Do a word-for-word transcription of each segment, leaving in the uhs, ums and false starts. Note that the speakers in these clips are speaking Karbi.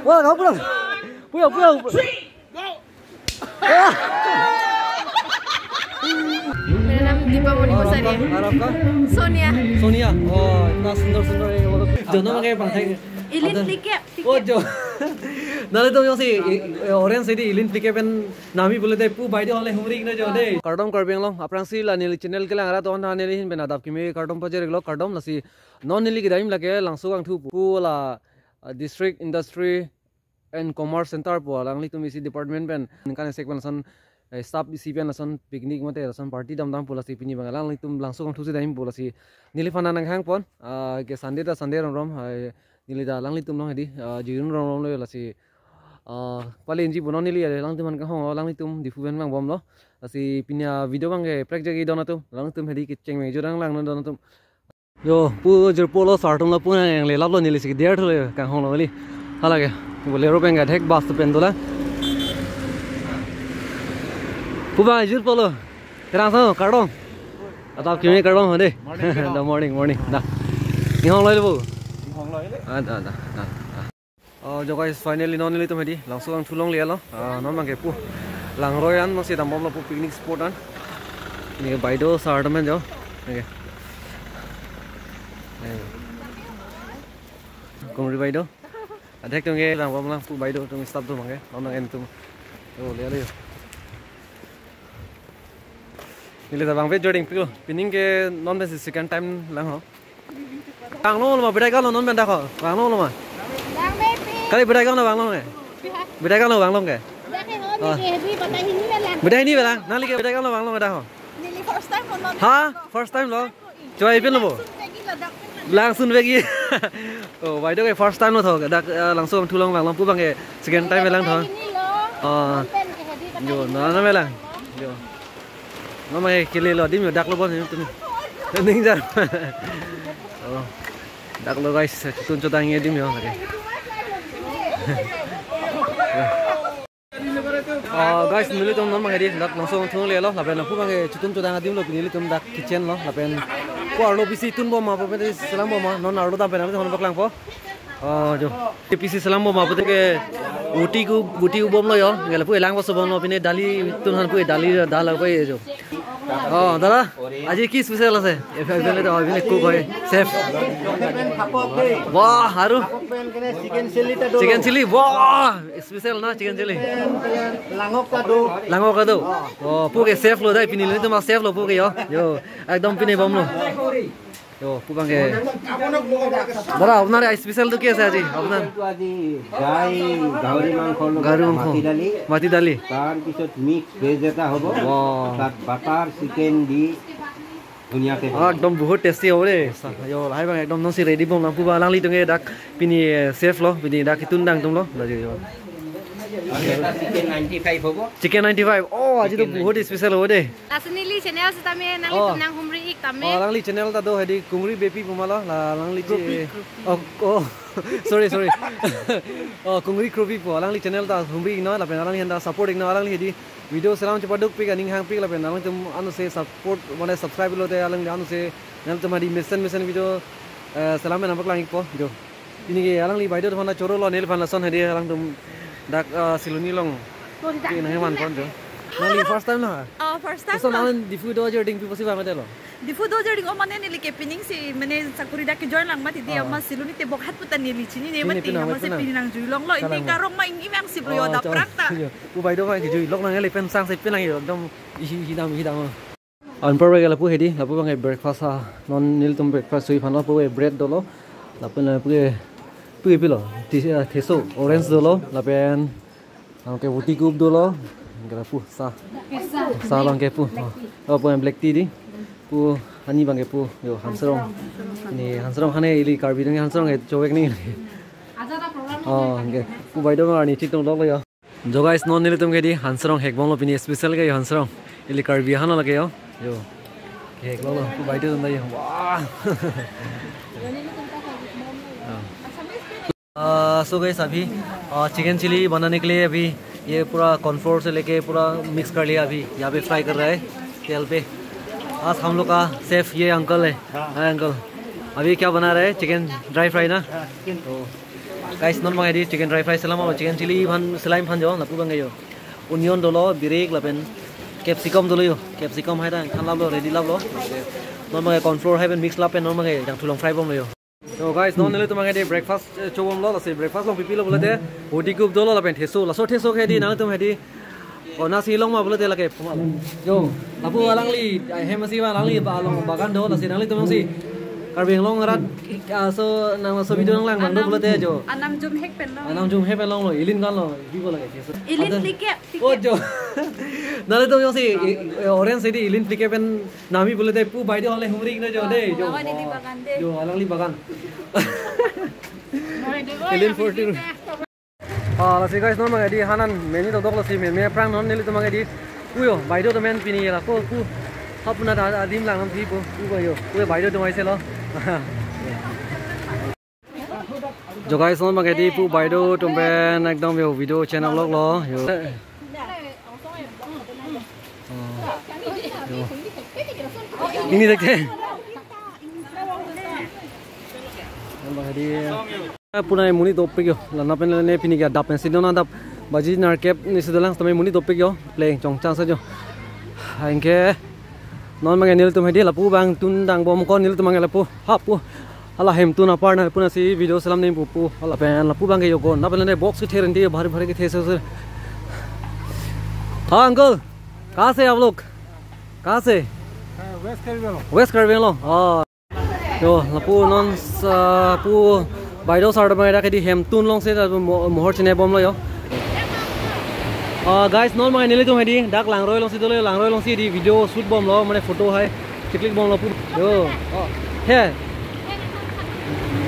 Wah, kamu pulang. Pulang, pulang. मेरा नाम दीपा मणि और कोसारी आपका? है। और आपका? सोनिया। सोनिया। Oh, इतना सुंदर सुंदर है वो लोग। Jono makai bang thai. Ilin Ada. Plikep, Oh, Plikep. Jo. Nale to yung si i- i- orange city ilin pike pen nami bule de pu bai de hole humri na jo de. Kardom Karbi Anglong, aphrangsi la neli channel kelang arat on ha neli hin pen adap kimi kardom pajer lo kardom lasi non neli kedam lake Langso Kangthu pu la uh, District Industry and Commerce Center pu alanglitum isi department pen ningkan esek pen lason eh, staff isi pen lason picnic mate lason party dam dam pu lasi pini bang alanglitum Langso Kangthu si dam pu lasi neli phan nang hang pon ah, ke Sunday ta Sunday rom rom hai neli ta alanglitum long hedi ah, jirun rom rom lo lasi ah, pale inji bonon neli alangtum han kahong alanglitum Diphu pen bang bom lo lasi pini a video bang ke prek jagi don atum alanglitum hedi kecheng meng jurang lang don atum. Yo, pu jirpo lo sartum lo pu nang le lap lo neli si der thule kang hong lo li. Hala ke. Bolero pen ga thek bus pen dola. Pu ba jirpo lo. Terang sa kardom. Adap kimi kardom hode. Morning, kardom. Da morning, morning. Da. Ni hong lo le bu. Ni hong lo le. Ah, da, da, da, da. Oh, jo guys, finally non nelitum hedi Langso Kangthu longle lo. Ah, non bang ke pu. Langroi an masi dam bom lo pu picnic spot an. Ni bai do sar temen jo. Okay. Ayo. Kongri bai do. Adek tung ke dam bom lang pu bai do tung staff do bang ke. Non nang en tum. Yo, le le. Neli ta bang ve joding pilo. Pining ke non besi second time lang ho. Bang lo ma bidai kalo non benda ko. Bang lo ma. Bang ve pi. Kali bidai kalo bang lo ke. Bidai kalo bang lo ke. Dak ke ho Ah. Ni ke bi bata hini ve lang. Bidai hini ve lang. Nali ke bidai kalo bang lo ke dak ho. Neli first time ho non. Ha? First time lo. Choi pin lo bo. Langsun vegi. Oh, bai do ke first time lo tho. Dak eh, Langso Kangthu long bang lo pu bang ke second time lang tho. Hini lo. Ah. Pen ke hedi bata Jo, hini na na ve lang. Jo. Mama ke kili lo dim yo dak lo bon yo tumi. Ning jar. Oh. Dak lo guys, tun chodang ye dim yo lake. Ah, guys, nelitum non bang hedi dak Langso Kangthu longle lo lapen pu bang ke chutun chodang adim lo pini nelitum dak kitchen lo lapen ko arlo bisi tun bom ma pu pen selam bom ma non arlo dam pen nelitum bak lang po. Oh, jo. Pisi selam bom apote ke uti ku uti u bom lo yo. Gala pu elang bos bom lo pine dali tun han pu dali dal pu jo. Oh, dada. Aji ki special ase? Efele to pine cook hoy. Chef. Wah, haru. Chicken chili ta do. Chicken chili. Wah, special na chicken chili. Langok ta do. Langok ta do. Oh, pu ke chef lo dai pini nelitum chef lo pu ke yo. Yo, ekdom pine bom lo. Yo, pu bang ke. দাদা, আপোনাৰ স্পেচিয়েলটো কি আছে আজি আপোনাৰ? আজি ড্ৰাই গাহৰি মাংসৰ লগত গাহৰি মাংস। মাটি দালি, মাটি দালি। তাৰ পিছত মিক্স ভেজ এটা হ'ব। ৱাহ। তাত বাটাৰ চিকেন দি ধুনীয়াকৈ বনাব। একদম বহুত টেষ্টি হ'ব দেই। Yo, lahai bang ekdom nonsi ready bom nang pu ba alanglitum ke dak pini chef lo, pini dak kitun dangtum lo. Laju yo. আৰু এটা চিকেন নাইণ্টি ফাইভ হ'ব। Chicken ninety five. Oh, আজি তো বহুত স্পেচিয়েল হ'ব দেই। Laso neli channel setame nang Oh. Itum nang humri ik tame. Oh, alangli channel ta do hedi Kungri Bepi pu ma lo, la alangli Kropi, chi- Kropi. Oh, oh. Sorry, sorry. Oh, Kungri Kropi pu. Alangli channel ta humri ik non, lapen alangli han ta support ik non, alangli hedi video selam chepaduk pik aning hang pik lapen alangtum anose support mane subscribe lo te alangli anose nangtum hedi mesen mesen video eh, selam nang paklang ik po jo. Pini ke alangli bai do teman choro lo neli phan lason hedi alangtum dak eh, Siloni long. Ke nang man pon jo. Nangli first time na? Oh, first time. So na. Nang Diphu do jording pi posi ba mate lo. Diphu do jording o mane neli ke pining si mane sakuri dak ke join lang mati di Oh. Ama Siloni te bokhat putan neli chinine Chini mati pinang, ama se pinang. Pinang jui long lo ini Kalang. Karong ma ing imang si bro Oh, da jo. Prak ta. Jo. Pu bai do ma ke jui lok nang le pen sang se pinang yo dam ihi ihi dam ihi dam. Anpar bai ke lapu hedi, lapu bang ke breakfast ha. Non nelitum breakfast sui phan lapu ke bread dolo. Lapu lapu ke pu ke pilo. Ti- eh, theso, orange dolo, lapen ang ke uti kup dolo. Ke lapu sa. Sa bang ke pu. Oh. Lapu yang black tea di. Pu hani bang ke pu. Yo, Hansrong. Ni Hansrong hane ili Karbi dong Hansrong ke chowek ni. Oh, ke. Pu bai do ma ni chitung lok lo yo. Jo guys, non nelitum ke di Hansrong hek bom lo pini special ke yo Hansrong. Ili Karbi hano lake yo. Yo. Hek bom lo, ku bai tu tanda yo. Wah. Ah, so guys, अभी chicken chilli बनाने के लिए अभी ये पूरा कॉर्नफ्लोर से लेके पूरा मिक्स कर लिया। अभी यहाँ पे फ्राई कर रहा है तेल पे। आज हम लोग का शेफ ये अंकल है। हाँ। Hi uncle. अभी क्या बना रहे हैं? चिकन ड्राई फ्राई ना? तो guys, non abang hedi chicken dry fry selam, chicken chilli aphan selain aphan jo, lapu abang ke jo onion dolo, birik lapen capsicum dolo jo. Capsicum hai ta than laplo, ready laplo. Non abang ke corn flour hai pen mix lapen non abang ke jangthu along fry bomlo jo. So guys, non nelitum abang hedi breakfast, eh, chobomlo, lasi breakfast along pi pilo pulote hoti kup dolo lapen theso, laso theso ke hedi nangtum hedi, oh, nasi long ma pulote lake puma. Jo, lapu alangli, ai hem asi ba alangli ba along bagan do, lasi nanglitum si Karbi Anglong arat, ah, so nangso video nanglang bang do pulote jo. Anam jum hek pen long. Anam jum hek pen longlo, ilin kan lo, di ko lake theso. Ilin ada plikep, oh, plikep. Jo. Nanglitum si, i-, i-, orange hedi ilin plikep pen nami pulote pu baideo le humri kena jo de, jo. Bagan, ini bagan de. Jo, alangli bagan. Ilin forty. Ah, lasi guys, non abang hedi hanan meni dokdok, lasi meme aphrang non nelitum abang hedi pu jo, baideo atum pen pini la ko pu hap na da adim lang nam thi pu, pu ko jo, pu baideo atum aise lo. Jo guys, non abang hedi pu baideo atum pen ekdom jo video channel lok lo jo. Oh. Jo. Ini dekte. Puna monit dopik jo. Lana pen lane pini ke adap pensi dona adap baji nerkep ni si dolang, tame monit dopik jo. Pleng chongchang sa jo. Anke non abang nelitum hedi lapu abang tun dang bom ko, nelitum abang lapu hap pu. Hala hemtun apar na puna si video selam nem pu pu. Hala pen lapu abang ke jo ko. Na pen lane box kethe renti bhari bhari kethe se se. हाँ अंकल, कहाँ से आप लोग? कहाँ से? वेस्ट कार्बी आंगलों। वेस्ट कार्बी आंगलों। हाँ। Jo, lapu non sa pu baideo sir abang dak hedi hemtun along si ta mo-, mohor chine bomlo jo. Ah, guys, non abang nelitum hedi dak Langroi along si dolo, Langroi along si hedi video shoot bomlo, mane photo hai chiklik bomlo pu. Jo. Oh. He.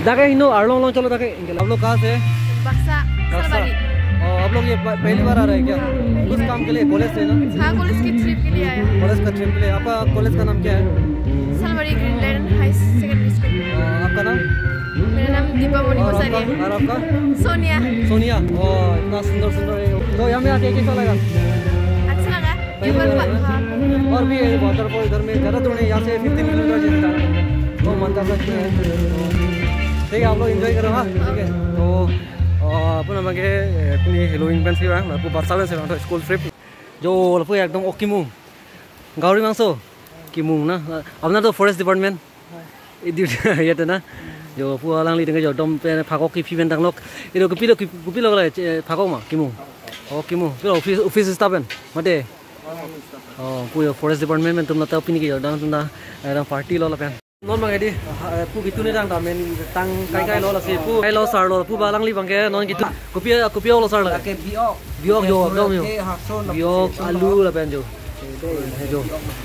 Dak ke hinu arlong along cholo dak ke. आप लोग कहाँ से? बक्सा, बक्सा। सालबारी। ओ, आप लोग ये प-, पहली बार आ रहे हैं क्या? हाँ, पहली बार। कुछ काम के लिए, कॉलेज से ना? हाँ, कॉलेज की ट्रिप के लिए आया है। कॉलेज का ट्रिप के लिए। आपका कॉलेज का नाम क्या है? Salbari Greenland high secondary school. अ, आपका नाम? मेरा नाम दीपा मणि और आपका? मसारिया। और आपका? सोनिया। सोनिया। ओ, इतना सुंदर सुंदर है। तो यहाँ में आके कैसा लगा? अच्छा लगा। पहली बार आया? हाँ। और भी है वाटरफॉल इधर में, ज़्यादा दूर नहीं, यहाँ से फिफ्टीन किलोमीटर जितना। तो मन कर सकते हैं। ठीक है, आप लोग एंजॉय करो, हाँ? ठीक है। तो, अ, अपन हम आगे, ए, अपनी हेलोइंग पेन से, हाँ, आपको बरसा पेन से, तो school trip. Jo, lapu ekdom ok kimung. Gauri mangso. Kimung na. Apnar to forest department. Edi ya to na. Jo, pu alangli tengke jo dom pen phakok kiphi pen tanglok. Ido kopilo, kopi-, kopilo le, che-, phakok ma, kimung. Oh, kimung. Pilo office, office staff pen. Mate. Oh, pu jo forest department pen atum lata pini ke jo dang atum ta, eh, dang party lo lapen. Non abang hedi, ha, eh, pu ketun dang ta men tang kai kai lo lasi pu. Kai lo sir lo, pu ba alangli abang ke non ketun. Kopi, kopi lo sir lo. Lake biok. Biok jo, biok jo. Ke hakso lo. Biok, alu lapen jo. Jo.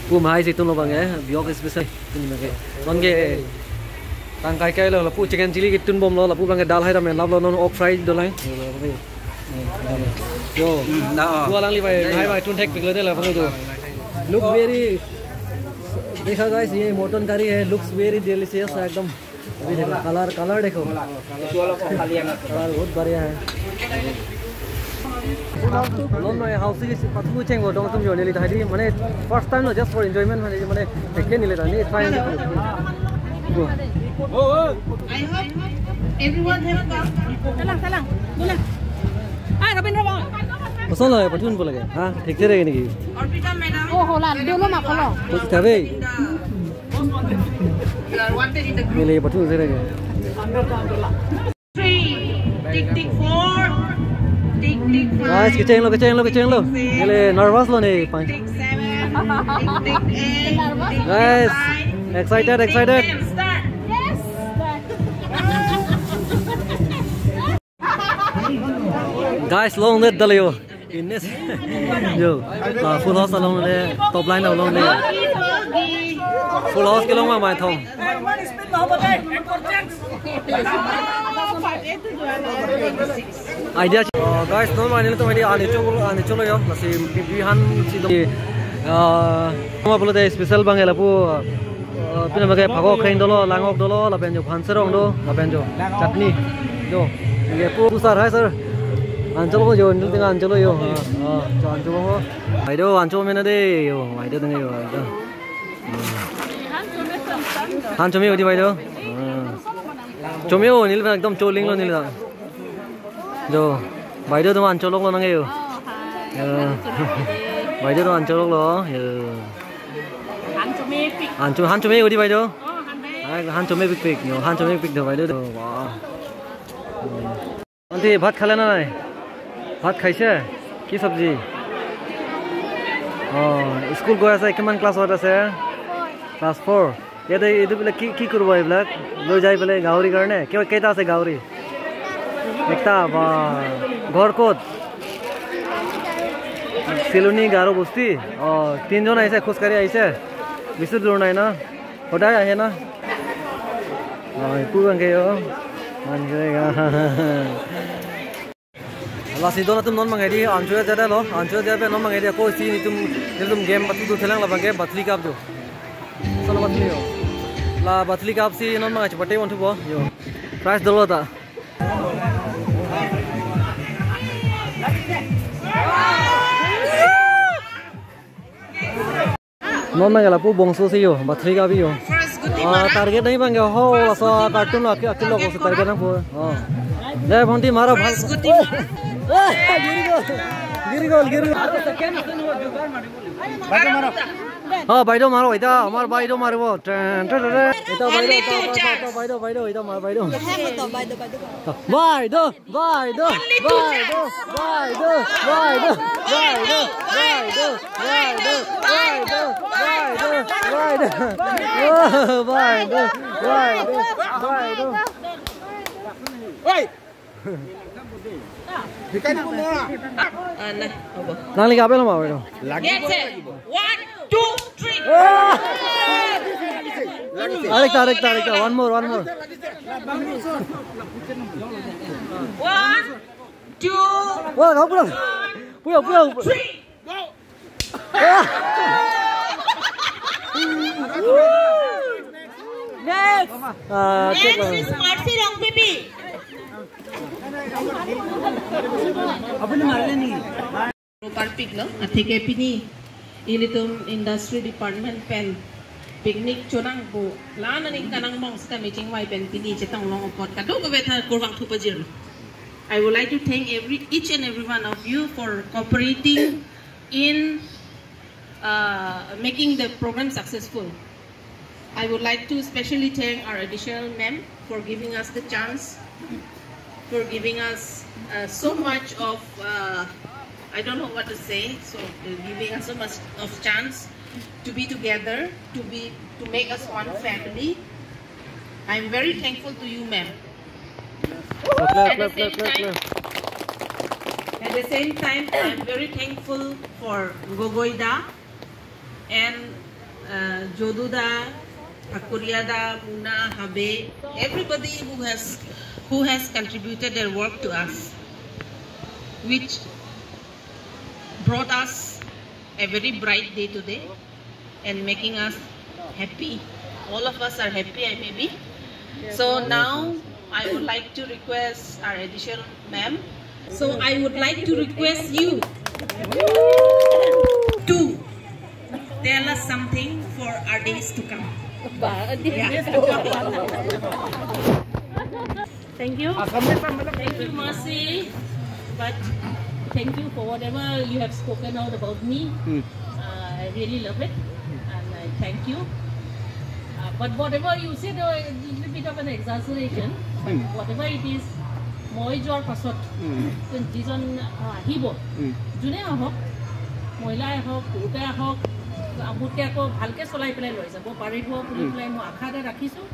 Pu mai si tun lo abang ke, biok special. Tun abang ke. Non ke tang kai kai lo, lapu chicken chilli ketun bomlo, lapu abang ke dal hai ta men laplo, non ok fry dolang. Jo. Hmm, na, oh. Pu alangli bai, hai bai tun thekpiklo de la abang jo. Look very, देखा guys, ये mutton curry है, looks very delicious एकदम। अभी देखो, colour, colour देखो। कलर बहुत बढ़िया है। Non noi hausi si pathu chenglo dong atum jo neli tahai di, mane first time lo, just for enjoyment mane, mane thekke neli tahai ni try. I hope everyone have come. Salang, salang. Bola. Ah, Rabindra Bhawan. Koson lo, pathun bola ke? Ha, thik se re niki? Arpita madam. Oh, hola, dolo ma kholo. Kuch khabe? You are wanted in the group. Neli pathun se re ke? Three. Tick, tick, four. Tick, tick, five. Guys, kecheng lo, kecheng lo, kecheng lo. Tick, six. Neli nervous lo ni, pang. Tick, seven. Tick, tick, eight. Tick, tick, five. Guys, excited, excited. Tick, tick, ten. Start. Yes. Guys, longdet dali jo. Ines. Jo. Ah, full house along le, top line along le. Full house kelong ma mai thong. Idea. Oh, guys, non abang nelitum hedi ani cholo, ani cholo jo. Lasi bi, bi han si do. Ah, ma pulote special abang ke lapu. Oh, pina abang ke phakok kheng dolo, langok dolo, lapen jo phan serong do, lapen jo chutney. Jo, ye pu, pu sir, hi sir. Ancholo jo, nelitum ancholo jo. Ah, ah, jo ancholo. Baideo, ancholo mena de jo, baideo teng jo, baideo. Han chome odi baideo. Chomeo, neli ekdom cholinglo neli ta. Jo, baideo atum an choloklo nang yo. Oh, hi. Ya. Baideo atum an choloklo. Ya. Han chomepik. Han chom, han chome odi baideo. Oh, han de. Hai, han chomepikpik. Yo, han chomepik do baideo do. Wah. Aunty, ভাত খালে নে নাই? ভাত খাইছে? কি চব্জি? অ, স্কুল গৈ আছে, কিমান ক্লাছত আছে? Class four. ইয়াতে এইটো বোলে কি, কি কৰিব এইবিলাক? লৈ যায় বোলে গাহৰি কাৰণে? কিয়, কেইটা আছে গাহৰি? একটা, বা, ঘৰ ক'ত? চিলনী গাৰো বস্তি? অ, তিনিজন আহিছে, খোজকাঢ়ি আহিছে। বেছি দূৰ নাই ন? সদায় আহে ন? অ, এইটো কাংকে অ। Lasi don atum non mangai di, ancho ya jada lo, ancho ya jada non mangai di, ako isi nelitum, nelitum game batu tu thelang labang ke, Bathli Cup jo. Solo Bathli yo. La Bathli Cup si non mangai chupate wanthu bo, yo. Prize dolo ta. Non nang lapu bongso si yo, Bathli Cup yo. Ah, target nahi bang yo, ho, laso cartoon lo, akil, akil lo, target nang po. Oh. Le, bhonti maro, bhal. First good team. Eh, eh, giri gol. Giri gol, giri gol. Oh, baideo maro, eta, amar baideo maro. Ten, ten, ten, ten. Eta baideo, eta, eta, eta, baideo, baideo, eta mar baideo. Baideo, baideo, baideo. Baideo. Baideo, baideo, baideo, baideo, baideo, baideo, baideo. Oh, baideo, baideo, baideo. Oi! Hikai na mo na. Ah, nah, apa? Nangli kape lo ma, baideo? Yes, sir. One, two, three. Ah! Arekta, arekta, arekta. One more, one more. One, two, Wah, kamu pulang. Pulang, pulang. Three. Go. Ah! Next. Ah, check Next lang. Is Mercy Rongpipi. Apa ni marla ni? Parpik lo, atheke pini ilitum industry department pen picnic chonang pu la aning kanang mong sita meeting wai pen pini chetong long apot kadokave tha kurvangthu pajirlo. I would like to thank every, each and every one of you for cooperating in, uh, making the program successful. I would like to specially thank our additional ma'am for giving us the chance, for giving us, uh, so much of, uh, I don't know what to say, so, uh, giving us so much of chance to be together, to be, to make us one family. I'm very thankful to you, ma'am. Clap, clap, clap, clap, clap. At the same time, I'm very thankful for Gogoi da and, uh, Jodu da, Thakuria da, Muna, Habe, everybody who has, who has contributed their work to us, which brought us a very bright day today and making us happy. All of us are happy, I may be. So now I would like to request our additional ma'am. So I would like to request you to tell us something for our days to come. Yeah. Thank you. Thank you, Mercy. But thank you for whatever you have spoken out about me. Hmm. Uh, I really love it. And I thank you. Uh, but whatever you said, uh, a little bit of an exaggeration. But Hmm. whatever it is, মই যোৱাৰ পাছত Hmm. যিজন, আহ, আহিব, Hmm. যোনে আহক, মহিলাই আহক, পুৰুষে আহক, আমোদকে আকৌ ভালকে চলাই পেলাই লৈ যাব পাৰিব বুলি Hmm. পেলাই মই আশা এটা ৰাখিছোঁ।